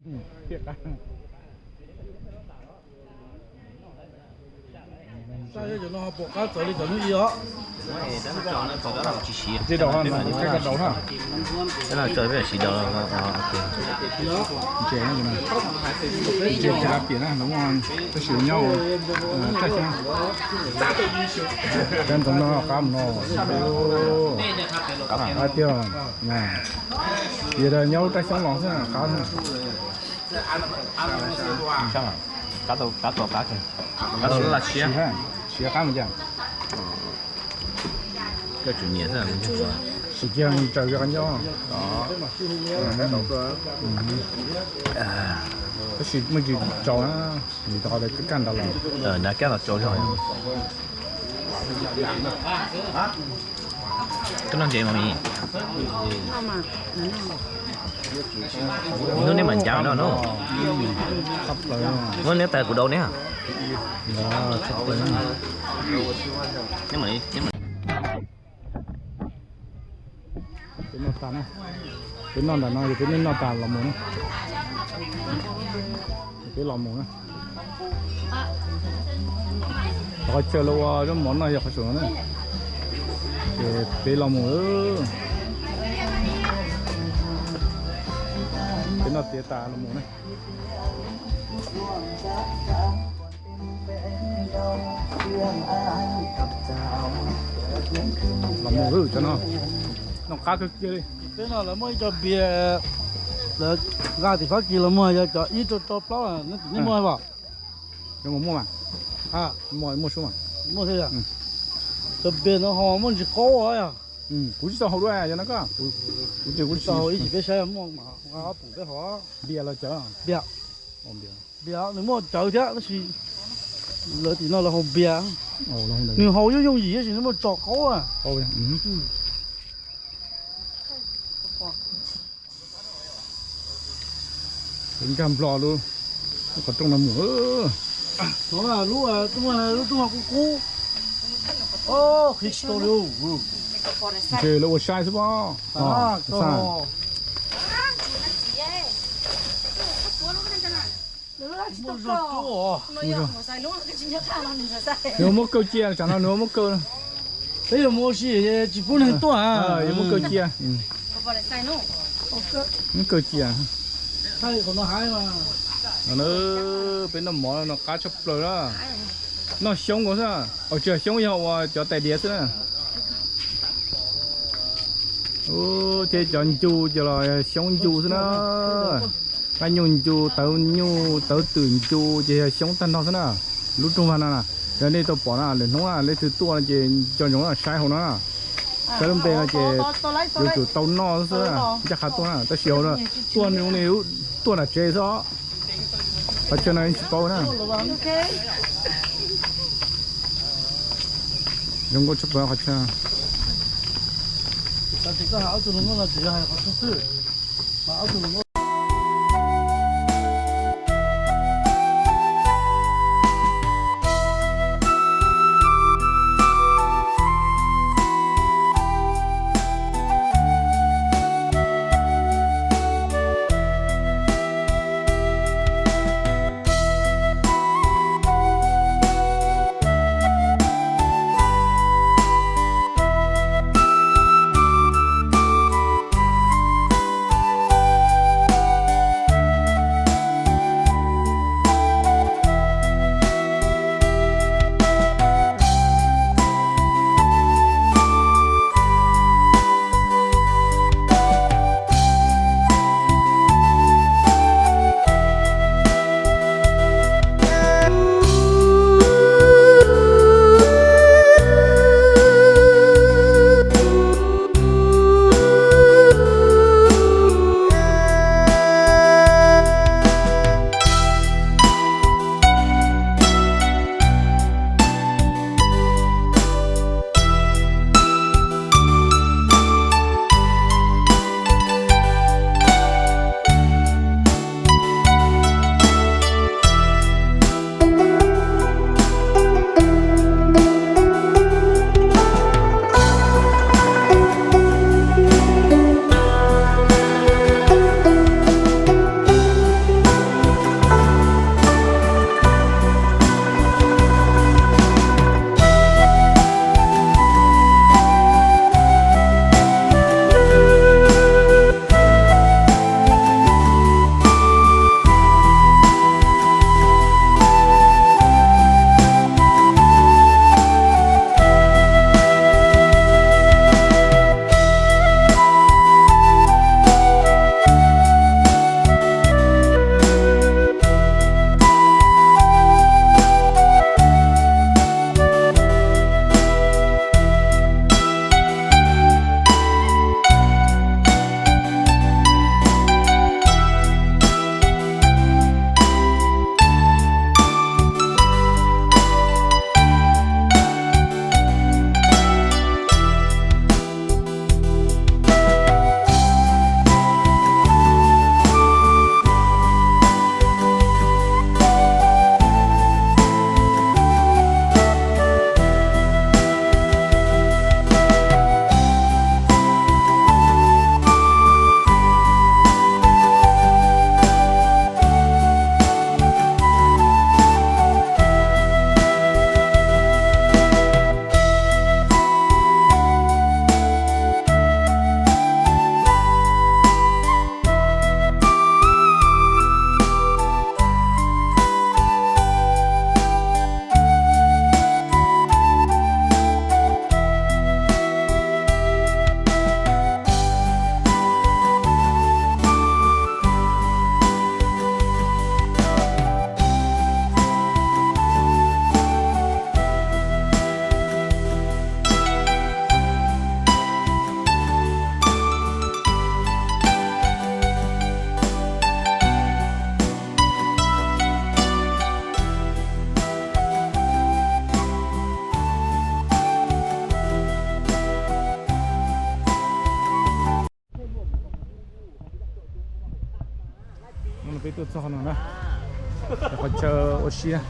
Cov no pom qab txawv li cov hnub ib os. Tej daus ha, no, tej daus ha. Ntses, ntses tilapia na, lawv muaj, tab sis nyob raj xyoob. Cov ntawm no qab mus no. Qab tiag. Yog nyob lub raj xyoob los xwb qab. Qab tau, qab tau qab. Qab tau laj siab. Siab qab mus cas. Koj tsum nyiam xwb. Sim kiag tsaws qab nyob. Tab sis muaj tsis tsaus na, vim rau qhov tias kaj nrad los. Nrad kaj los tsaus zog. Koj noj ntses mas mi. Hnub nej mam ncav no no. Muab neb tais kuv dau neb. Peb noj tas na, peb noj nram no ces peb noj tas los mus na. Peb los mus na. Qhov chaw lawv ua zaub mov noj yog qhov saum no na. Ces peb los mus. Peb noj tiav tas los mus na. Los mus lawm cov no. Noj qab kawg kiag li. Peb no lawv muaj ib co npias, lawv nqa tim Fab Kis los muag, yog cov ib rau rau plaub, nej muaj pom? Muaj mas. Muaj, muaj sub mas. Muaj thiab yom. Cov npias no ho muaj ntsis qaub yom. Kuv tsis tau haus dua, yog no koj. Kuv tsis tau haus ib, peb saib muaj mas nqa ob pum peb haus. Npias los cawv? Npias. Npias nws muaj cawv thiab tab sis lawv tim no lawv haus npias. Nws haus yooj yooj yim tab sis nws muaj tso qaub. Nkag nplo lub qhov rooj no mus. Lub, lub rooj no qub qub. Qhib tsis tau li. Ntshe lawv ua saib xwb pob. Nws muab kaw cia, tsam no nws muab kaw. Peb yuav mus ua si tsis pub neeg tuaj. Yuav muab kaw cia. Muab kaw cia. Peb noj mov no qab tshaj plaws na. Noj xyoob nkaus xwb. Tsis yog xyoob, yog ua cov tais diav xwb na. Thiab cov ncu ces los xyoob ncu xwb na. Qab nyuj ncu, tawv nyuj, tawv twm ncu ces yog xyoob tag nrho xwb na. Lub rooj vag no na, yog nej tau pom na, lwm hnub na leej twg tuaj no ces nco ntsoov saib hauv no na. Saib lub npe no ces yuav tsum tau noj xwb, ncaj qha tuaj na, tab sis hauv no tuaj nws li tuaj nram tsev xwb os. Qhov chaw no tsis paub na. Zoo nkauj tshaj plaws qhov chaw. Peb tuaj txog no na, qhov chaw ua si na.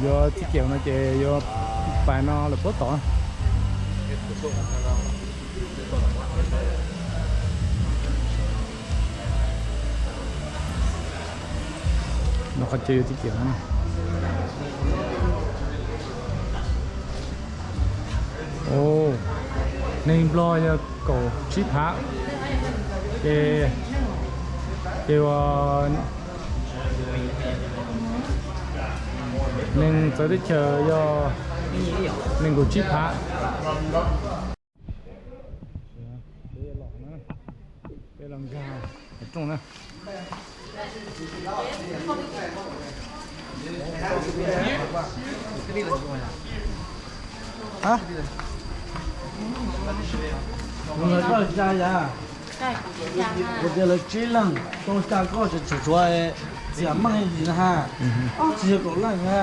Yuav txij kiam no ces yuav pais no lawm puag tod. No qhov chaw yuav txij kiam no. Neeg Nplog yog kaum tsib phav, ces, ces uas neeg txawv teb chaws yog nees nkaum tsib phav. Peb los nkag rooj na. Kuv tias lawv tsib leeg, tau xya koj tseem tshuav txiam meej li na ha. Ob tsis yog kaum leej na.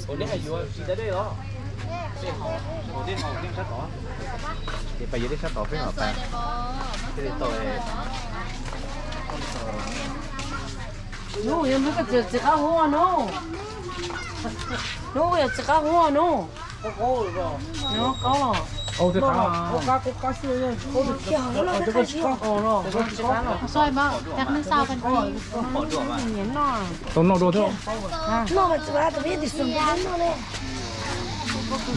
Ua nej hais yuav tsis da dej los? Ua dej haus nej sab tod. Ces pais yuav dej sab tod peb mam pais. Hnub yog hnub txiv qab huab no. Hnub yog txiv qab huab no. Hnub qaub los. Tau noj dua thiab.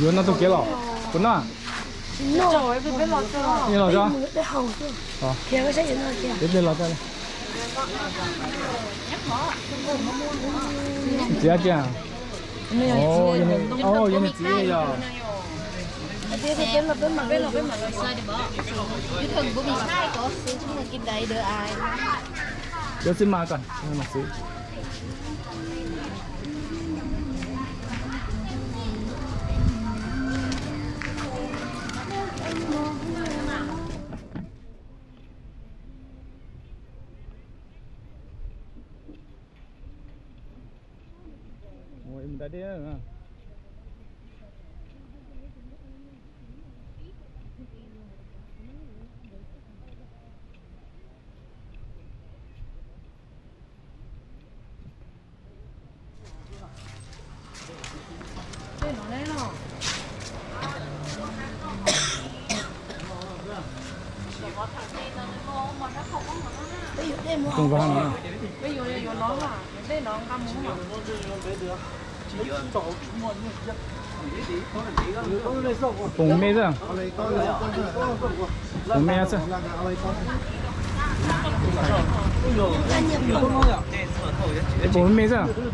Yuav noj tau kev los? Puas noj? Los tso. Peb los tso. Txiv tsis? Yog niag txiv yog. Yuav xwb mas kom mas xwb. Mus da dej. Pum me xwb. Pum me xwb. Pum me xwb. Pum me xwb. Pum me xwb.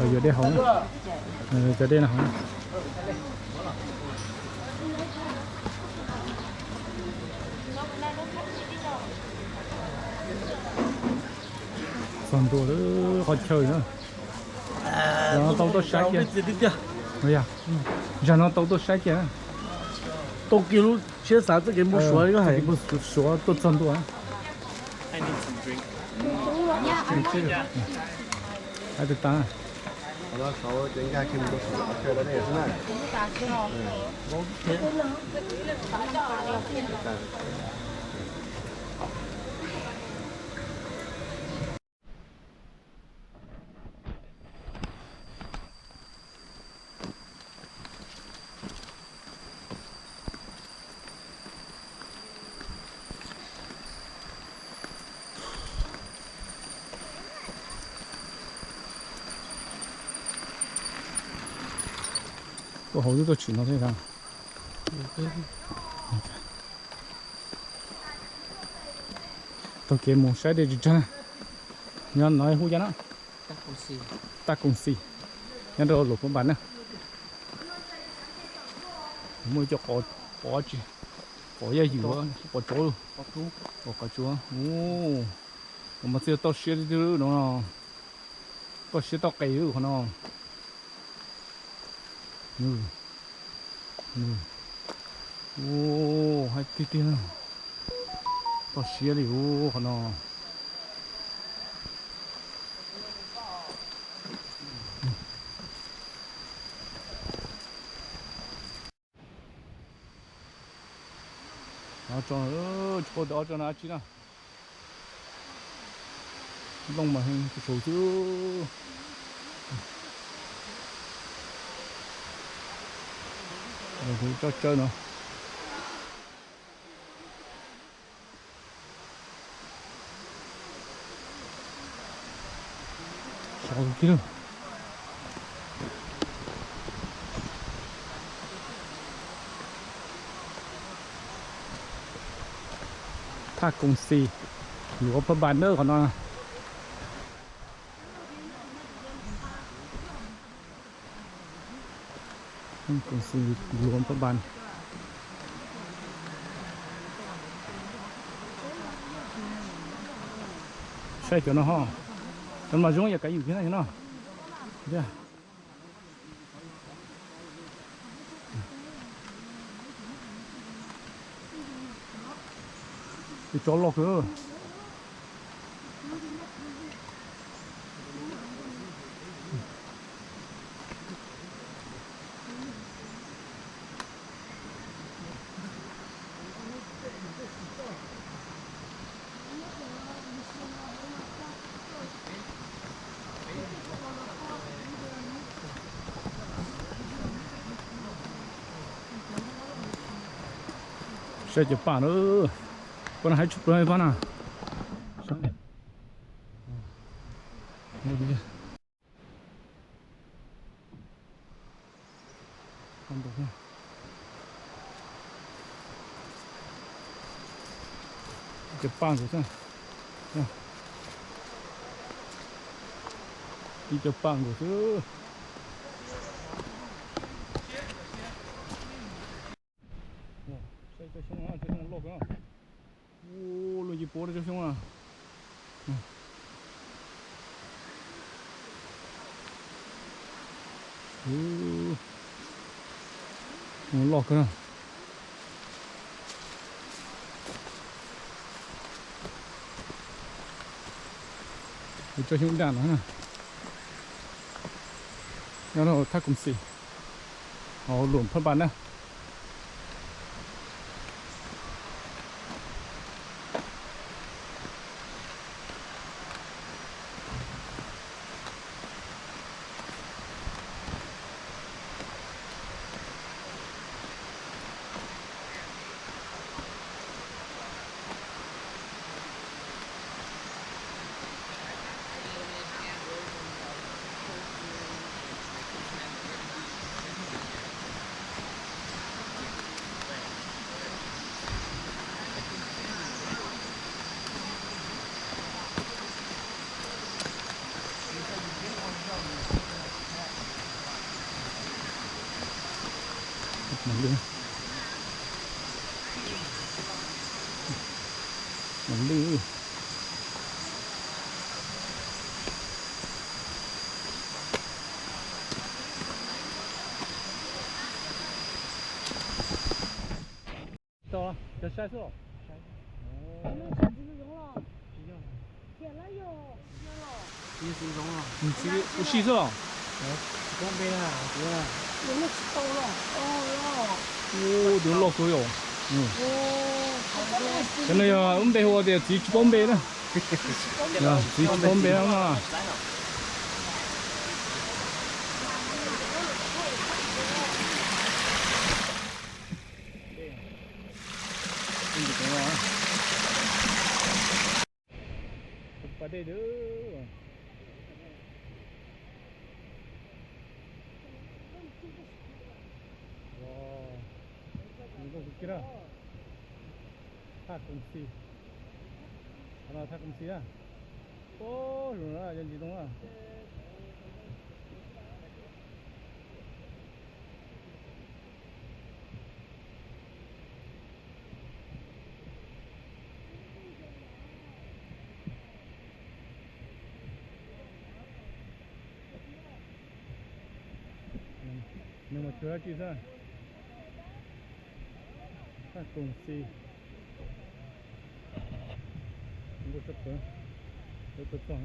Yuav dej haus, cov dej no haus. Txog ntua lawm qhov chaw na. Zaum no tau tuaj saib kiag. Zaum no tau tuaj saib kiag. Tau kiag lub siab xav txoj kev mus Suav, suav tuaj txog ntua. Hais tas tas. Tuaj hauv twb tuaj tsim no thiab. Taug kev mus saib dej tsis tsag na. Nyob no hu cas no? Taj Koom Xi. Nyob rau Luam Phab Npas na. Muaj ib co qos, qos tsi, qos yaj ywm, qos tsuav, qos tsuav. Ua mas txawj toj siab tiag tiag no. Toj siab toj qis qhov no. Ua, haib tiag tiag. Toj siab li ua qhov no. Ob tso, tsis paub tias ob tso no dab tsi na. Nplooj mas heev saud xwb. Tsob tsawb no. Thaj Koom Xi, Luam Phab Npas na qhov no. Koom xim luam phab npas. Saib cov no ho, cov mas zoo yam kav yum thiab no. Tus tsov loj kawg. Saib cov paj na, koj no haib tshaj plaws paj na. Ib co paj nkaus xwb. Ib co paj nkaus xwb. Saib cov xyoob, cov xyoob loj kawg. Ua luaj ci puav rau cov xyoob na. Loj kawg na. Ua cov xyoob daj no na. Nyob rau thaj Koom Xim, hauv Luam Phaj Npas na. Mos lwj. Tau, cov sai xwb os. Ua si xwb os. Tus loj kawg yom. Cov no yog lub npe hu tias txiv tsis paub npe na. Txiv tsis paub npe na. Pas dej dawb. Zoo nkauj kawg kiag na. Thaj Koom Xim. Qhov no thaj Koom Xim na. Ub, zoo na, cov ntsis zoo na. Nws mas tsuas dab tsi xwb. Thaj Koom Xim. Nkauj tshaj plaws. Lawv tuaj txog.